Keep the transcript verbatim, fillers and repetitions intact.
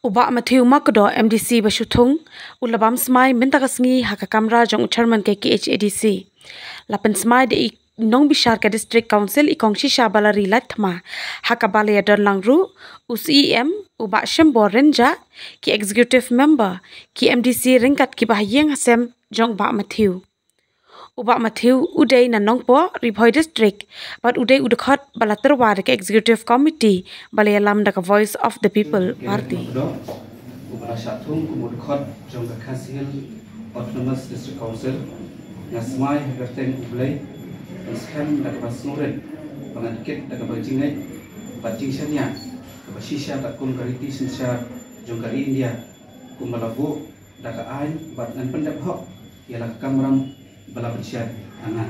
U Bah Matthew Makdo, M D C ba shu thung, u la bam smai mynta ka sngi ha ka kamra jong u chairman ka K H A D C. La pynsmai da i nongbishar ka District Council, i Kong Shisha Balari Latthma, ha kaba la ïadon lang ruh u C E M, u Bah Shimbor Rynjah, ki executive member, ki M D C ryngkat kiba ha ïing ha sem jong Bah Matthew. U Bah Matthew u dei na Nongpoh, Ri Bhoi District, bad u dei u dkhot ba la tyrwa da ka Executive Committee ba la ïalam da ka Voice of the People Party. Uba la shah thung kum u dkhot jong ka Khasi Hills Autonomous District Council, nga smai ha ka kyrteng U Blei, nga skhem da kaba sngewrit ba ngan kit da kaba jingngeit bad jingshaniah kaba shisha katkum ka riti synshar jong ka ri India, kumba la buh da ka aiñ, bad ngan pyndep hok ïa la ka kamram ba la pynshai ha nga.